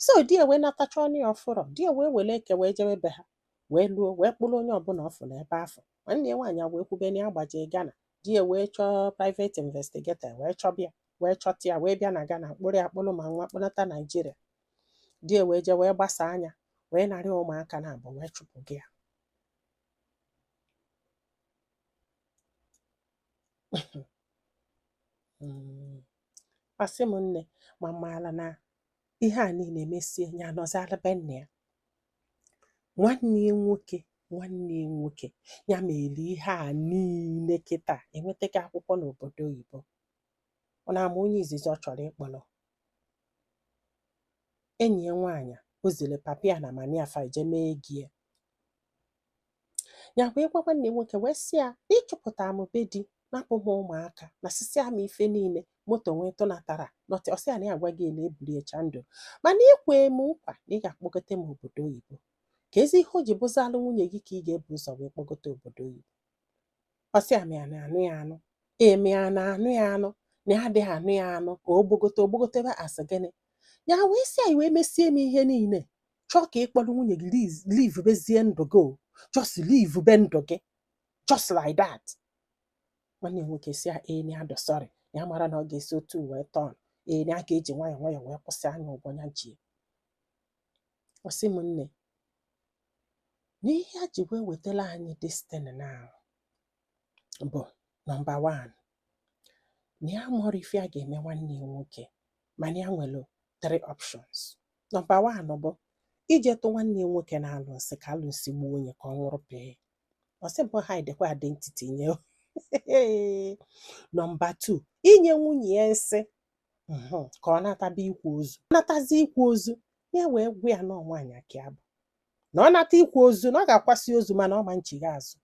So di ya wee natacha ọnụ ya ọfụrọ. Di ya wee were eke wee jebe be ha, wee luo, wee kpụrụ onye ọbụla ọ fụrụ ebe afọ. Nwanne ya nwaanyị wee kwube na ya gbaje Ghana. Di ya wee chọọ private investigator, wee chọbịa, wee chọta ya, wee bịa na Ghana, kpụrụ ya, kpụrụ ma nwa, kpụnata Naijiria. Di ya wee jee, wee gbasa anya, wee narị ụmụaka na abụ, wee chụpụ gị ya. Ọ sị m, nne, ma maala na ihe a niile mesie, ya nọziala be nna ya. Nwanne ya nwoke, nwanne ya nwoke ya mere ihe a niile kịta enwetaghị akwụkwọ n'obodo oyibo. Ọ na-ama onye izizi ọ chọrọ ịkpọrọ enyi ya nwaanyị o ziri papa ya na mami afa je mee gie ya. Wee gwa nwanne ya nwoke, wee sị ya, ịchụpụta m be di, napụ m ụmụaka na sisi ama ife niile, moto nwee tụnatara nọtị. Ọsị ya na ya agwa gị na ebuli echa ndụ, mana ikwe m nkwa na ị ga-akpọgote m obodo oyibo. Ka ezi ihe o ji bụzalụ nwunye gị ka ị ga-ebu ụzọ wee kpọgote obodo oyibo. Ọsị ya ma ya na-anụ ya anụ, eme ya na-anụ ya anụ, na ya adịghị anụ ya anụ ka o gbogote ogbogotebe asị gịnị. Ya wee sị ya, wee mesie m ihe niile, chọọ ka ị kpọrọ nwunye gị live bezie ndụ gị o, just live be ndụ gị, just like that. Nwanne ya nwoke si ya ee, na ya dụ sorry, ya mara na ọ ga-esi otu wee tọn, ee, na ya ga-eji nwayọọ nwayọọ wee kwụsị anya ụgwọ ya ji. Ọ sị m, nne, na ihe a ji wee wetara anyị destiny now bụ number 1, na ya mụrụ ife a ga-eme nwanne ya nwoke, mana ya nwere 3 options. Number 1 bụ ije tụ nwanne ya nwoke na alụnsị ka alụnsị gbuo onye ka ọ nwụrụ pee. Ọ sị bụ hidekwa identity nye. Number 2, inye nwunye ya nsị ka ọ nataba ikwa ozu, natazi ikwa ozu ya, wee gwa ya na nwaanyị ka ya bụ na ọ nata ikwa ozu na ọ ga-akwasị ozu, mana ọ ma nchigha azụ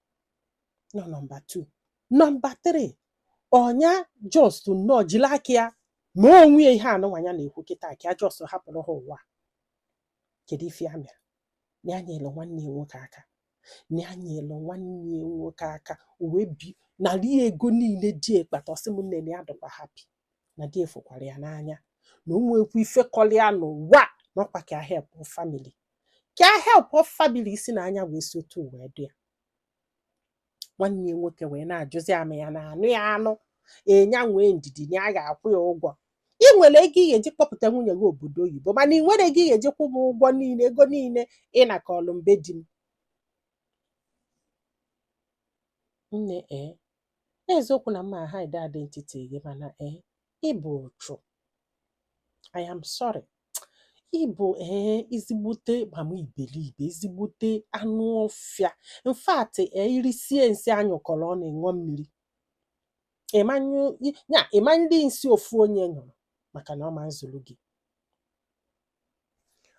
nọ. Number 2. Number 3, ọnya just nnọọ jiri aka ya ma onwe ya ihe anụnwa ya na-ekwu kịta, ka ya just hapụrụ ha ụwa. Kedu ife ya mere na ya nyere nwanne ya nwoke aka, na ya nyere nwanne ya nwoke aka, o wee bi narị ego niile di ekpata? Ọsị m, nne, na ya dịkwa happy na di efukwara ya n'anya, na o nwekwa ife kọrọ ya n'ụwa, na ọkwa ka help family, ka help family isi na anya wee si otu wee dị ya. Nwanne ya nwoke wee na-ajụzi ama ya na anụ ya anụ enya nwee ndidi na ya ga-akwụ ya ụgwọ. Ị nwere ego ị ga-eji kpọpụta nwunye gị obodo oyibo, mana ị nwere ego ị ga-eji kwụ m ụgwọ niile, ego niile ị nakọlụ mbe di m. Nne, ee, eziokwu na mma hide identity gị, mana ee, ị bụ ụchụ. I am sorry, ị bụ ee ezigbote mama iberibe, ezigbote anụ ọfịa. In fact, ee, irisie nsị anyụkọrọ ọnụ, ịṅụọ mmiri ịmanyụ ya, ịma ndị nsị ofu onye nyụrụ, maka na ọ ma nzulu gị.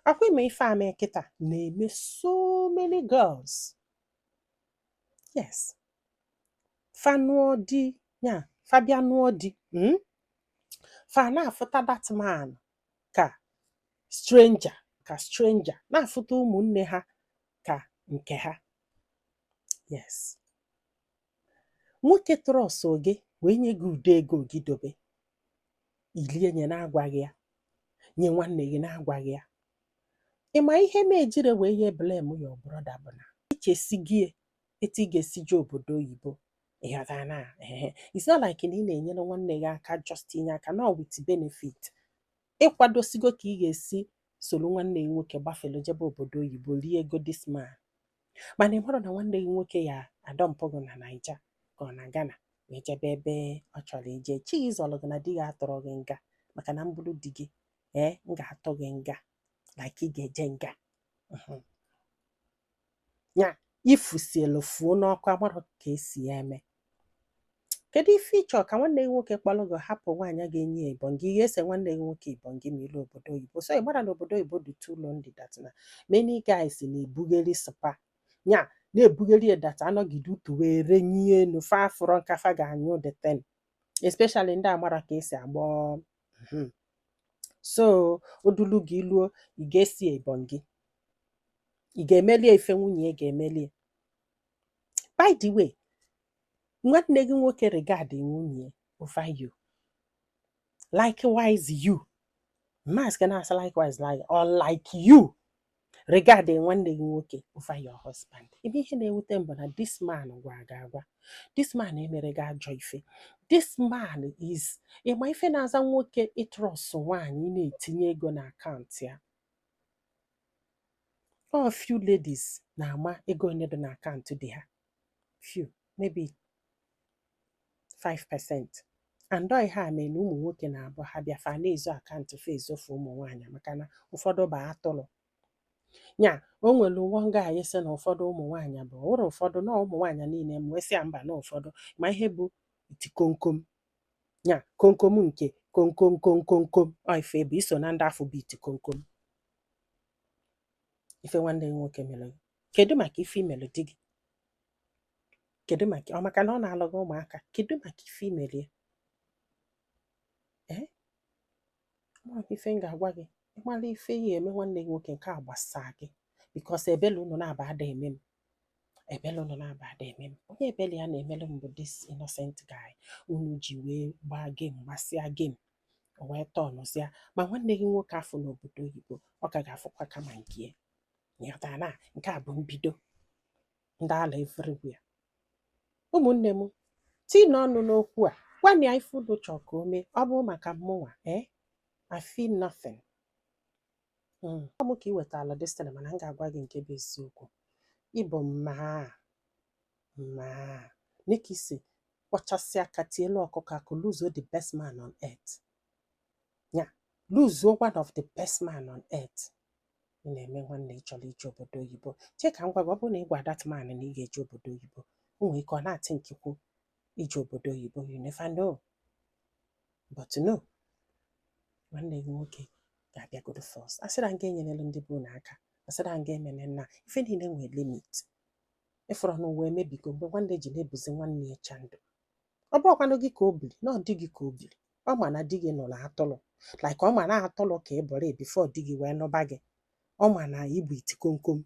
Ọkwa ime ife a mee kịta na-eme so many girls. Yes, fa nụọ di ya, fa bịa nụọ di, fa na-afụta that man ka stranger, ka stranger, na-afụta ụmụnne ha ka nke ha. Yes, nwoke trust gị wee nye gị udo ego gị dobe, ilie nye na-agwaghị ya, nye nwanne gị na-agwaghị ya. Ị ma ihe m ejire wee ye blame your brother bụ na ichesi gị etu ị ga-esi je obodo oyibo. Ịghọtara na ehe, it's not like na ị na-enyere nwanne gị aka just inye aka, not with benefit. Ịkwadosigo ka ị ga-esi soro nwanne gị nwoke gbafelu jebe obodo oyibo, rie ego this man, mana ị mara na nwanne gị nwoke ya adọmpụ gị na Naija ka ọ na Ghana wee jebe ebe ọ chọrọ ije. Chi gị zọrọ gị na di gị atọrọ gị nga, maka na mbụrụ di gị, ee, m ga-atọ gị nga, like ị ga-eje nga. Ya ifusielu fuo n'ọkụ, amarọ ka esi ya eme. Kedu ife ị chọrọ ka nwanne gị nwoke kpọrọ gị hapụ nwaanyị ga-enye ya ibọn gị? Ị ga-ese nwanne gị nwoke ibọn gị ma ilu obodo oyibo? So ị mara na obodo oyibo dị too lonely, that na many guys na-ebugheri spa ya, na-ebugheri ya, that anọgide utu wee renye enu, fa afụrọ nka fa ga-anyụ the thing, especially ndị amara ka esi agbọ. So odulu gị luo, ị ga-esi ibọn gị, ị ga-emelie ife nwunye ya ga-emelie. By the way, nwanne gị nwoke regard nwunye over you, likewise you. Mask na-asị likewise, like unlike you regarding nwanne gị nwoke over your husband. Ebe ihe na-ewute m bụ na this man gwa gị agwa, this man emere gị ajọ ife, this man is ịma ife na-aza nwoke ịtrust nwaanyị na-etinye ego na akaụntụ ya. All few ladies na-ama ego ole dị na akaụntụ dị ha, few, maybe 5%. And ọ ihe a mere na ụmụ nwoke na-abụ ha bịa fa na-ezo akaụntụ fa, ezofu ụmụ nwaanyị, maka na ụfọdụ bụ atụrụ nya. O nwere one guy sị na ụfọdụ ụmụ nwaanyị bụ ụrụ, ụfọdụ na ụmụ nwaanyị niile m wee sị ya mba, na ụfọdụ ma ihe bụ iti komkom nya, komkom nke komkom komkom kom. Ọ ife bụ iso na ndị afọ bụ iti komkom. Ife nwanne gị nwoke mere gị, kedu maka ife imere di gị? Kedu maka ọ maka na ọ na-alụ gị ụmụaka? Kedu maka ife imere ya? Ee, ama m ife m ga-agwa gị. Ịmara ife ị ga-eme nwanne gị nwoke, nke a gbasaa gị, because ebele unu na-aba ada eme m, ebele unu na-aba ada eme m. Onye ebele ya na-emelu m bụ this innocent guy unu ji wee gbaa game, gbasịa game, o wee tọnụsịa. Ma nwanne gị nwoke afọ n'obodo oyibo, ọ ka ga-afụkwa kama nke ya. Ịghọtara na nke a bụ mbido ndị ala everywhere. Ụmụnne m, tinụ ọnụ n'okwu a, gwanụ ya ife unu chọrọ ka o mee. Ọ bụ maka mụnwa, I feel nothing. Ọ mụ ka ị wetala destiny, mana m ga-agwa gị nke bụ eziokwu. Ịbụ mmaa mmaa n'ka isi kpọchasị aka tielu ọkụkọ akụ, lose the best man on earth ya, lose one of the best man on earth. Ị na-eme nwanne, ị chọrọ ije obodo oyibo. Chee ka m gwa gị, ọ bụrụ na ị gwa that man na ị ga-eje obodo oyibo, o nwere ike ọ na-atị nkikwu ije obodo oyibo. You never know, but no, nwanne gị nwoke ga-abịagodo first. Asịra nga enyerelu ndị bụ unu aka, asịra nga emene nna ife niile nwere limit. Ịfụrụ n'ụwa emebigo mgbe nwanne ji na-ebuzi nwanne ya chandụ. Ọ bụrụkwanụ gị ka o biri na ọ dị gị ka o biri, ọ ma na di gị nụrụ atụrụ, like ọ ma na atụrụ ka ị bụrụ before di gị wee nụba gị. Ọ ma na ịbụ iti komkom.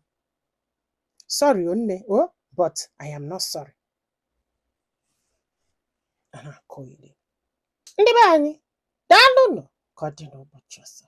Sorry o nne o, but I am not sorry. A na-akọ iri ndị be anyị. Daalụnụ, ka ọ dị n'ụbọchị ọzọ.